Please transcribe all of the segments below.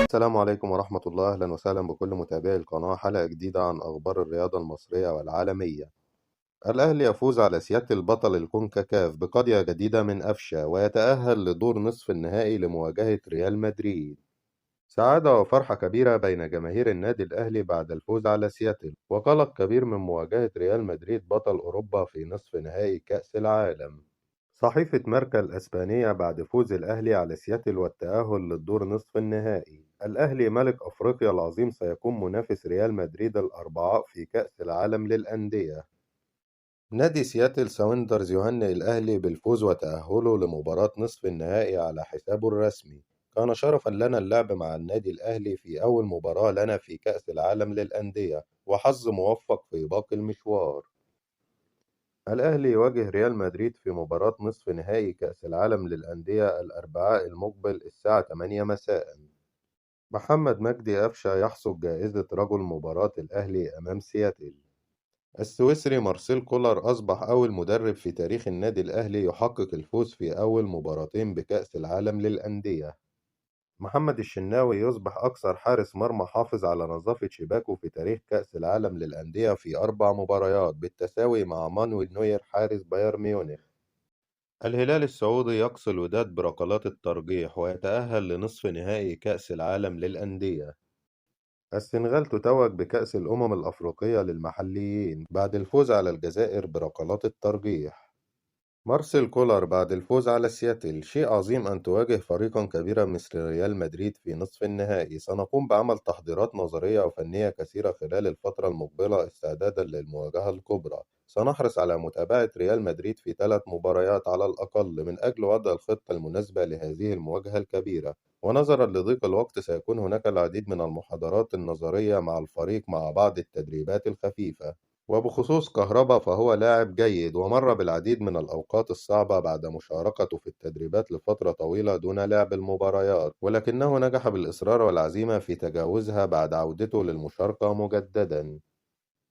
السلام عليكم ورحمة الله، أهلا وسهلا بكل متابعي القناة. حلقة جديدة عن أخبار الرياضة المصرية والعالمية. الأهلي يفوز على سياتل بطل الكونكاكاف بقضية جديدة من أفشة ويتأهل لدور نصف النهائي لمواجهة ريال مدريد. سعادة وفرحة كبيرة بين جماهير النادي الأهلي بعد الفوز على سياتل، وقلق كبير من مواجهة ريال مدريد بطل أوروبا في نصف نهائي كأس العالم. صحيفة ماركا الأسبانية بعد فوز الأهلي على سياتل والتأهل للدور نصف النهائي: الأهلي ملك أفريقيا العظيم سيكون منافس ريال مدريد الأربعاء في كأس العالم للأندية. نادي سياتل ساوندرز يهنئ الأهلي بالفوز وتأهله لمباراة نصف النهائي على حسابه الرسمي. كان شرفا لنا اللعب مع النادي الأهلي في أول مباراة لنا في كأس العالم للأندية، وحظ موفق في باقي المشوار. الأهلي يواجه ريال مدريد في مباراة نصف نهائي كأس العالم للأندية الأربعاء المقبل الساعة 8 مساء. محمد مجدي أفشة يحصد جائزة رجل مباراة الأهلي أمام سياتل. السويسري مارسيل كولر أصبح أول مدرب في تاريخ النادي الأهلي يحقق الفوز في أول مباراتين بكأس العالم للأندية. محمد الشناوي يصبح أكثر حارس مرمى حافظ على نظافة شباكه في تاريخ كأس العالم للأندية في 4 مباريات بالتساوي مع مانويل نوير حارس بايرن ميونخ. الهلال السعودي يقصي الوداد بركلات الترجيح ويتأهل لنصف نهائي كأس العالم للأندية. السنغال تتوج بكأس الأمم الأفريقية للمحليين بعد الفوز على الجزائر بركلات الترجيح. مارسيل كولر بعد الفوز على سياتل: شيء عظيم أن تواجه فريقا كبيرا مثل ريال مدريد في نصف النهائي. سنقوم بعمل تحضيرات نظرية وفنية كثيرة خلال الفترة المقبلة استعدادا للمواجهة الكبرى. سنحرص على متابعة ريال مدريد في 3 مباريات على الأقل من أجل وضع الخطة المناسبة لهذه المواجهة الكبيرة. ونظرا لضيق الوقت سيكون هناك العديد من المحاضرات النظرية مع الفريق مع بعض التدريبات الخفيفة. وبخصوص كهربا فهو لاعب جيد ومر بالعديد من الأوقات الصعبة بعد مشاركته في التدريبات لفترة طويلة دون لعب المباريات، ولكنه نجح بالإصرار والعزيمة في تجاوزها بعد عودته للمشاركة مجددا.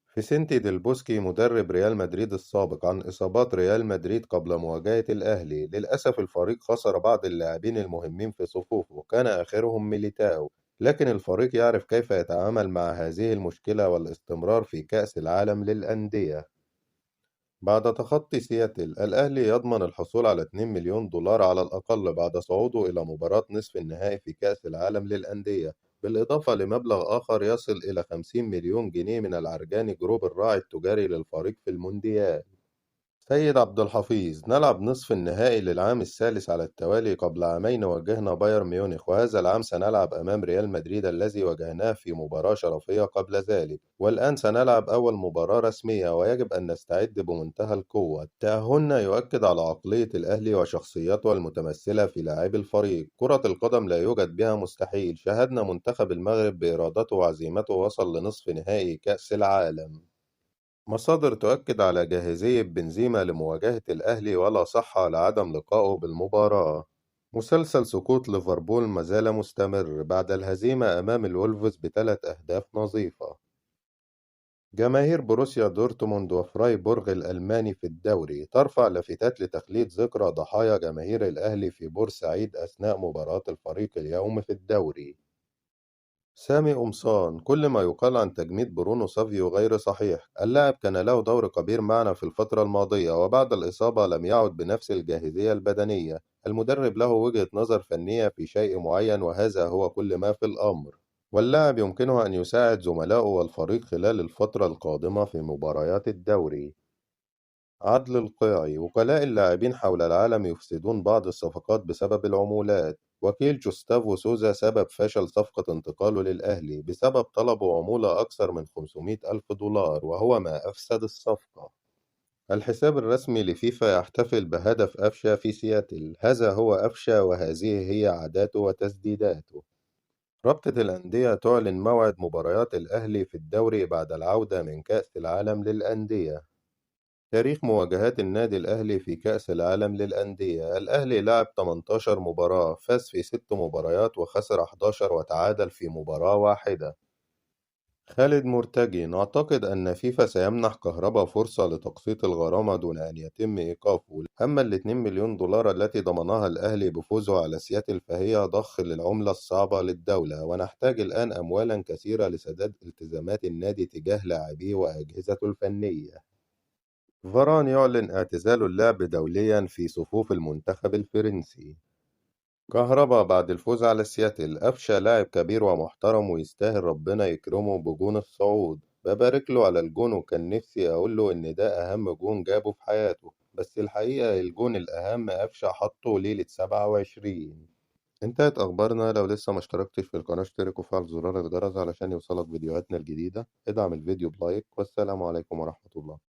فيسنتي ديل بوسكي مدرب ريال مدريد السابق عن إصابات ريال مدريد قبل مواجهة الأهلي: للأسف الفريق خسر بعض اللاعبين المهمين في صفوفه وكان آخرهم ميليتاو، لكن الفريق يعرف كيف يتعامل مع هذه المشكلة والاستمرار في كأس العالم للأندية. بعد تخطي سياتل، الأهلي يضمن الحصول على 2 مليون دولار على الأقل بعد صعوده إلى مباراة نصف النهائي في كأس العالم للأندية، بالإضافة لمبلغ آخر يصل إلى 50 مليون جنيه من العرجاني جروب الراعي التجاري للفريق في المونديال. سيد عبد الحفيظ: نلعب نصف النهائي للعام الثالث على التوالي، قبل عامين واجهنا بايرن ميونخ، وهذا العام سنلعب أمام ريال مدريد الذي واجهناه في مباراة شرفية قبل ذلك، والآن سنلعب أول مباراة رسمية ويجب أن نستعد بمنتهى القوة. تأهلنا يؤكد على عقلية الأهلي وشخصيته المتمثلة في لاعبي الفريق. كرة القدم لا يوجد بها مستحيل، شاهدنا منتخب المغرب بإرادته وعزيمته وصل لنصف نهائي كأس العالم. مصادر تؤكد على جاهزية بنزيما لمواجهة الأهلي ولا صحة لعدم لقائه بالمباراة. مسلسل سقوط ليفربول ما زال مستمر بعد الهزيمة أمام الولفز ب3 أهداف نظيفة. جماهير بروسيا دورتموند وفرايبورغ الألماني في الدوري ترفع لافتات لتخليد ذكرى ضحايا جماهير الأهلي في بورسعيد أثناء مباراة الفريق اليوم في الدوري. سامي قمصان: كل ما يقال عن تجميد برونو سافيو غير صحيح، اللاعب كان له دور كبير معنا في الفترة الماضية وبعد الإصابة لم يعد بنفس الجاهزية البدنية، المدرب له وجهة نظر فنية في شيء معين وهذا هو كل ما في الأمر، واللاعب يمكنه أن يساعد زملائه والفريق خلال الفترة القادمة في مباريات الدوري. عدل القيعي: وكلاء اللاعبين حول العالم يفسدون بعض الصفقات بسبب العمولات. وكيل جوستافو سوزا سبب فشل صفقة انتقاله للأهلي بسبب طلبه عمولة أكثر من 500 ألف دولار وهو ما أفسد الصفقة. الحساب الرسمي لفيفا يحتفل بهدف أفشة في سياتل، هذا هو أفشة وهذه هي عاداته وتسديداته. رابطة الأندية تعلن موعد مباريات الأهلي في الدوري بعد العودة من كأس العالم للأندية. تاريخ مواجهات النادي الأهلي في كأس العالم للأندية: الأهلي لعب 18 مباراة، فاز في 6 مباريات وخسر 11 وتعادل في مباراة واحدة. خالد مرتجي: نعتقد أن فيفا سيمنح كهربا فرصة لتقسيط الغرامة دون أن يتم إيقافه. أما ال2 مليون دولار التي ضمنها الأهلي بفوزه على سياتل فهي ضخ للعملة الصعبة للدولة، ونحتاج الآن أموالا كثيرة لسداد التزامات النادي تجاه لاعبيه وأجهزته الفنية. فاران يعلن اعتزاله اللعب دوليا في صفوف المنتخب الفرنسي. كهربا بعد الفوز على سياتل: أفشة لاعب كبير ومحترم ويستاهل ربنا يكرمه بجون الصعود، ببارك له على الجون وكان نفسي أقول له إن ده أهم جون جابه في حياته، بس الحقيقة الجون الأهم أفشة حطه ليلة 27. انتهت أخبارنا. لو لسه ما اشتركتش في القناة اشترك وفعل زرار الجرس علشان يوصلك فيديوهاتنا الجديدة. ادعم الفيديو ب like، والسلام عليكم ورحمة الله.